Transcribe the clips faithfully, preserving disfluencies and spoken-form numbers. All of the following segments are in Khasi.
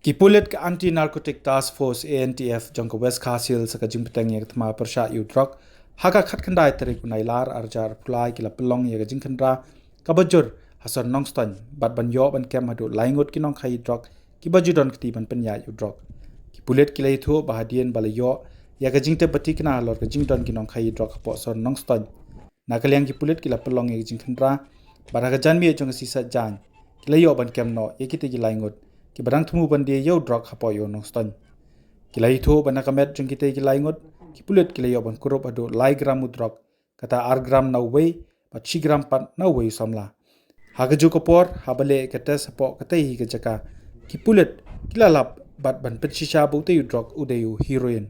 Ki pulit ka Anti Narcotic Task Force, A N T F, jong ka West Khasi Hills ha ka jingpyrshang ïa ka thma pyrshah ïa u drok ha ka khatkhyndai tarik u Nailar arhajar arphew lai ki la pynlong ïa ka jingkhynra kaba jur ha Sor Nongstoiñ bad ban ïoh ban kem haduh lai ngut ki nongkhaïi drok kiba ju don kti ban pynïaid u drok. Ki pulit ki la ïathuh ba hadien ba la ïoh ïa ka jingtip ba tikna halor ka jingdon ki nongkhaïi drok hapoh Sor Nongstoiñ, na ka liang ki pulit ki la pynlong ïa ka jingkhynra bad ha ka janmiet jong ka sngi Saitjaiñ ki la ïoh ban kem noh ïa kitei ki lai ngut kiba dang thmu ban die ïa u drok hapoh ïew Nongstoiñ. Ki la ïathuh ba na ka met jong kitei ki lai ngut ki pulit ki la ïoh ban kurup haduh lai gram u drok, kata ar gram na uwei bad shi gram pat na uwei u samla. Ha kajuh ka por haba leh ka test hapoh katei hi ka jaka, ki pulit ki la lap bad ban pynshisha ba utei u drok u dei u heroin.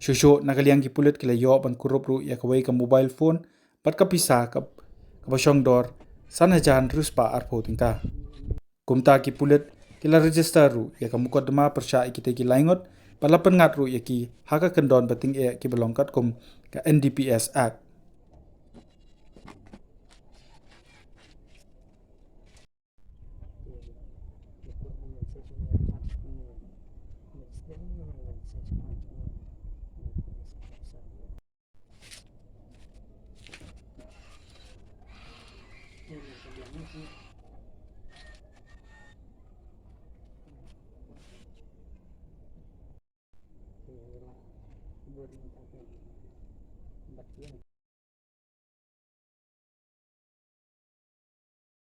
Shuh shuh na ka liang ki pulit ki la ïoh ban kurup ruh ïa kawei ka mobile phone bad ka pisa ka, kaba shong dor san hajar hynriew spah arphew tyngka. Kumta ki pulit ki la register ruh ïa ka mukotduma pyrshah ïa kitei ki lai ngut bad la pynngat ruh ïa ki ha ka kyndon ba tyngeh kiba long katkum ka N D P S Act.